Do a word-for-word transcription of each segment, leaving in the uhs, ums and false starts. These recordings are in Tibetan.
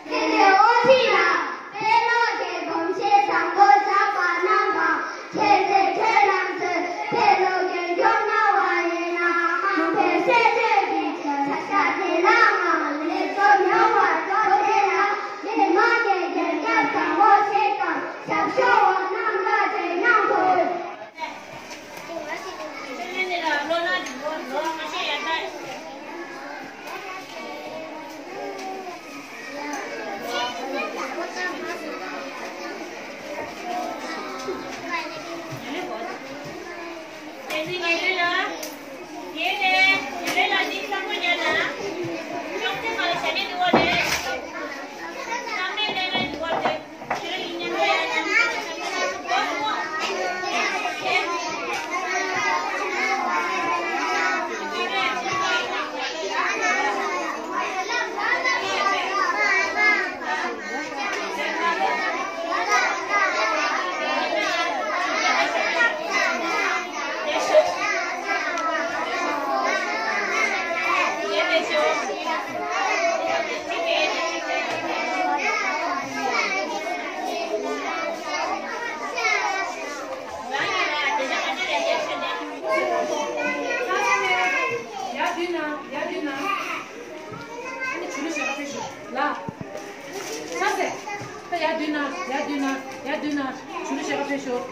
དེ་ནས་དབུ་ཁྲིད་ལ་དཔེ་ཀློག་གི་གོམས་གཤིས་བཟང་པོ་བཞག་པ་རྣམས་དང་། ཁྱེད་ཚོས་ཁྱེད་རང་ཚོའི་དཔེ་ཀློག་རྒྱུན་འཁྱོངས་གནང་བ་ཡིན་ནའང་། དཔེ་ཆ་ཁྱེད་ཚོས་ཀྱི་བྱ་བཞག་དེ་ལའང་ལེགས་ཚོགས་མྱོང་བར་ཤོག་དེ་ལ་མི་མང་གི་རྒྱབ་སྐྱོར་བཟང་པོ་ཞིག་དང་། ཞབས་ཞུ་བ་རྣམས་ལ་དྲན་སྙིང་འདོད། ཡར་མདུན་ན། ཡར་མདུན་ན། ཨ་ནི་ཆུ་ལུད་ཞེ་དྲག་ཕེབས་ཤོག་ལ། ཆ་སེ། ད་ཡར་མདུན་ན། ཡར་མདུན་ན། ཡར་མདུན་ན། ཆུ་ལུད་ཞེ་དྲག་ཕེབས་ཤོག་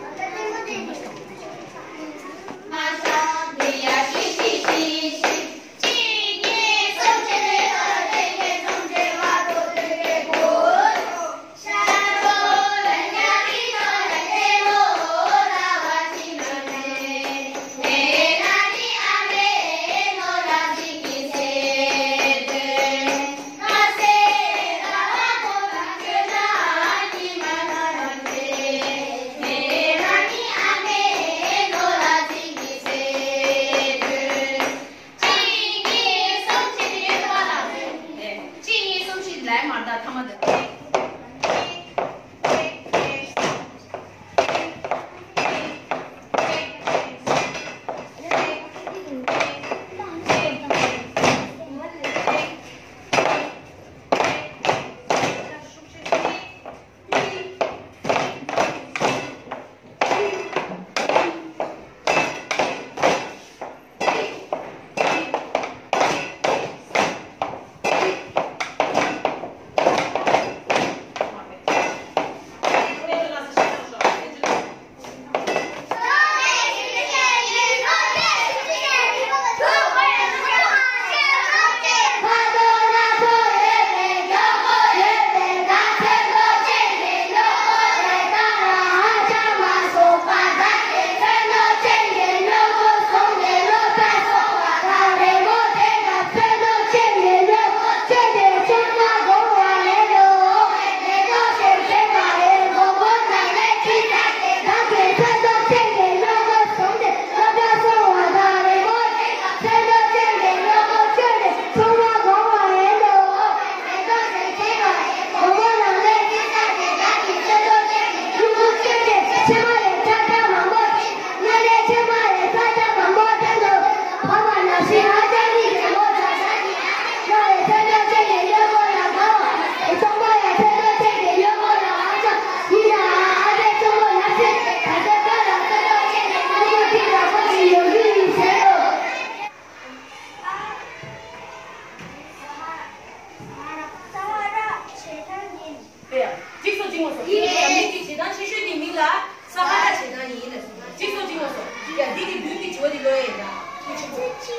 རྒྱ་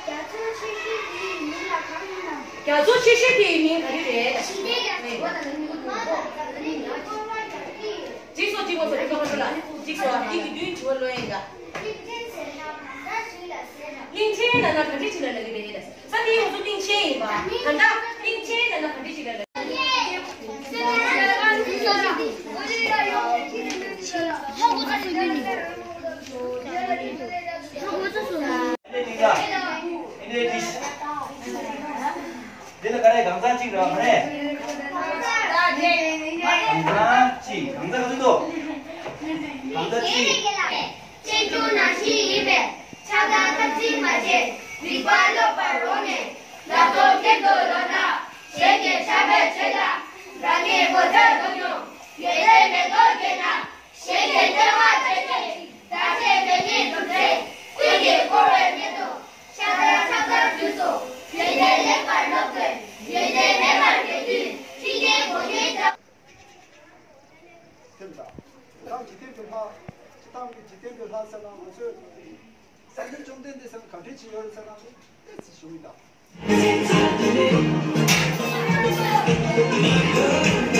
མཚོ་ཆེ་ཤོས་དེའི་མིང་ལ་གང་ཡིན་ནམ། རྒྱ་མཚོ་ཆེ་ཤོས་དེའི་མིང་ག་རེ་རེད། ཞི་བདེ་དང་འགྲོ་བ་དང་ནི་ངོ་བོ་དང་ནི་ངོ་བོ་ལ་འགྲིག་སོ་འགྲིག་སོ་འགྲིག་སོ་འགྲིག་སོ་འགྲིག་སོ་འགྲིག་སོ་འགྲིག་སོ་འགྲིག་སོ། གླིང་ཕྲན་ཟེར་ན་གང་འདྲ་ཞིག་ལ་ཟེར་ན། གླིང་ཕྲན་ཟེར་ན་གང་འདྲ་ཞིག་ལ་ལབ་ཀྱི་རེད། གླིང་ཕྲན་ཟེར་ན་གང་འདྲ་ཞིག་ལ་ལབ་ཀྱི་རེད། ས་དེའི་ངོ་ཚ་གླིང་ཕྲན་ཡིན་པ། གང་ལྟར་གླིང་ཕྲན་ཟེར་ན་གང་འདྲ་ཞིག་ལ་ལབ། འདི་ལ་ག་རེ་གང་ཚ་གཅིག་རེད་པ་རེད། གང་ཚ་གཅིག་གང་ཚ་ག་ཚོད་འདུག་གང་ཚ་གཅིག་བཙན་བྱོལ་ནང་བཞིན་ཡིན་པས་ཆགས་སྡང་འཐབ་འཛིང་མ་བྱེད། རིག་པ་སློབ་པར་འོང་ནས། ལ་དོ་ཁྱེད་དོ་ལོ་ན། གཞན་གྱི་ཆ་མེད་བྱེད་ལ། རང་ངའི་གོ་ཆ་རྡོག་རྡོག་ཡོད་ཚད་མེ་ཏོག་སྐྱེས་ན། གཞན་གྱི་བསྟོད་བསྔགས་བྱས་ཏེ། བདག་གཅེས་འབད་མེད་གྲུབ་ཚེ། ཀུན་གྱིས་བསྐོར་བའི་མེ་ཏོག་ཆགས་སྡང་ཆགས་སྡང་དུས་སུ། ཡོན་ཏན་ལེགས་པར་སློབ་དགོས། ཡོན་ཏན་མེད་པར་གྱུར་དུས། ཕྱི་རྒྱལ་གོ་ཡོད་ཀྱང་། ཐེབས་དང་། དེ་དང་འཇིག་རྟེན་པའི་ལྷ། སྤྱི་བཏང་གི་འཇིག་རྟེན་པའི་ལྷ་ཟེར་ན་ང་ཚོས། སངས་རྒྱས་བཅོམ་ལྡན་འདས་ཟེར་ན་ག་འདྲས་ཅིག་ཡོད་རེད་ཟེར་ན་ཏོག་ཙམ་ཞུ་གི་ཡིན་ད།